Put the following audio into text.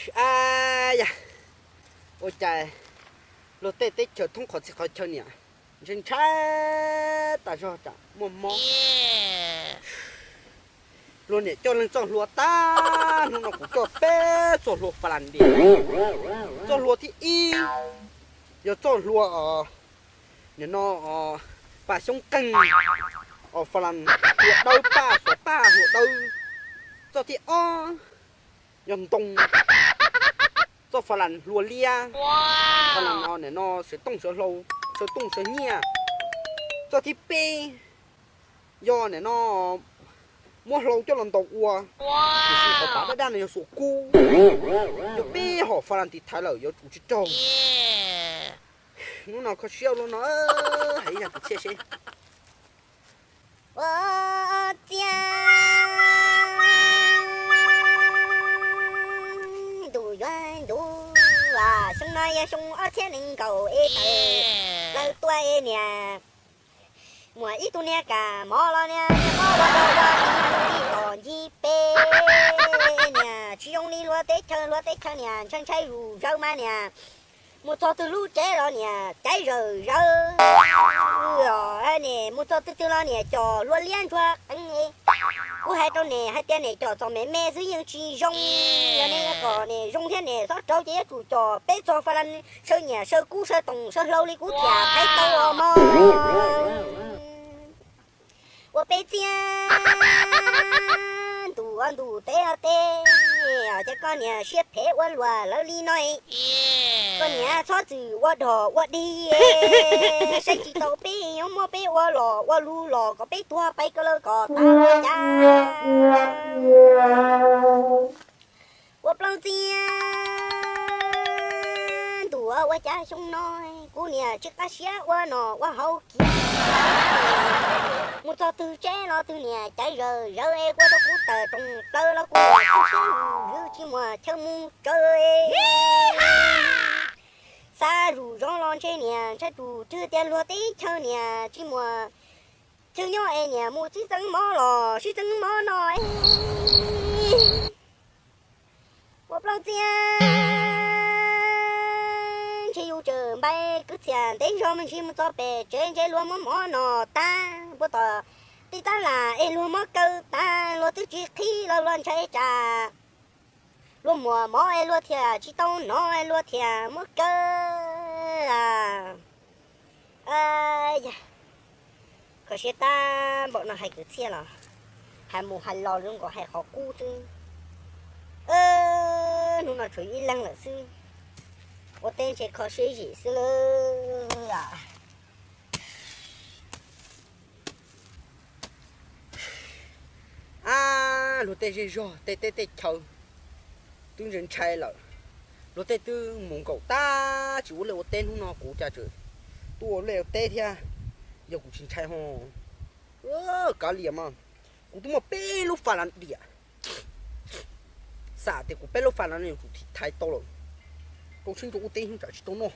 A yam, ua cas luag tej teb chaws thoob qhov txhia qhov chaw niam ntshai ntshai tas zog tsam muaj mob. Luag niam coj leej txoj hlua tag, hnub no kuv coj peb txoj hlua Fas Las Ntias. Txoj hlua thib ib yog txoj hlua nim no paj xyoob qeeg, Fas Las hlua dawb, paj xuas paj hlua dawb. Txoj thib ob yog ntoo, txoj Fas Las hlua liab, Fas Las nim no sawv tooj sawv hlau, sawv tooj sawv nyiaj. Txoj thib peb yog nim no muab hlau coj los ntaus ua, tiam sis qhov pav daj daj no yog xuas kub. Yog peb hom Fas Las tiv thaiv lawm yuav tsum tsis raug. Hnub no kho siab ua luaj no, hais ib zaj kwv txhiaj seb. Ua txiaj ntuj yuav ntuj, xyoo no yog xyoo ob txhiab nees nkaum ib tawm, lawv tuaj niam muam ib tug niag kam mov los niag niag mob ua dog ua dig mus ncig tom ncig peb, niam tsis zoo li luag teb chaws, luag teb chaws niam ntshai ntshai zus zawv mas niam mus txog twg lub tsev los niam caiv zawm zawv, niam mus txog twg twg los niam com hlua liab ntsuag qeev. Kuv hais rau niam hais tias niam com txom me me xwb yeej tsis zoo, yog niam kom niam zoo thiab niam txhob raug ces yuav tsum com peb txog Fas Las saw nyiam saw kub saw toom saw hlau li kuv thiaj thaiv tau os mog. Ua peb txiaj ntuj ob ntuj teb ob teb, ces koj niam siab phem ua luaj lawv li no. Koj niam txhob txwm ua dog ua dig, saib tsis taus peb, yuav muab peb ua los ua lug los kom peb tuag pais ko lawm kom tag los cas. Ua plaub txiaj ntuj ua cas xyoo no kuv niam tsis qab siab ua nom ua haus kiag. Mus txog twg tsev los twg niam caiv zawm zawv es ua rau kuv tawm roos plaws los kuv niam tsis siab zus tsis muaj chaw mus tsawv. Xav zus zog los ntshe niam ntshai tus twg tias luag teb chaws niam tsis muaj chaw nyob es niam mus sib txeeb mob los sib txeeb mob no. Ua plaub txiaj ntshe yus tseem npaib kwv txhiaj ntev zog me ntsis mus txog pem tsev ntshe luag muab mov no tag puag tom tib tab lam es luag muab kaw tag luag twb tsis qhib los luag ntshai tsam luag muaj mov es luag thiaj tsis tau hnov es luag thiaj muab kaw. Yog kho siab tag npaum no hais kwv txhiaj los hais mus hais los zoo nkaus hais qhov qub xwb. Hnub no tshuav ib leeg lawm xwb, ua teb ntshe kho siab zim xwb lawm. Ab, luag tej zej zog tej teb tej chaw twb ntshai ntshai lawm. Luag tej twb mus nkaum tag tsis ua liaj ua teb, hnub no kuv cas tseem tuaj ua liaj ua teb thiab. Yog kuv tsis ntshai ho kav liam mas, kuv twb muaj peb lub Fas Las diam. Xam tias kuv peb lub Fas Las no yuav tsum thaiv tau lawm, rau siab ntso ua teb hnub tsam tsis tau noj.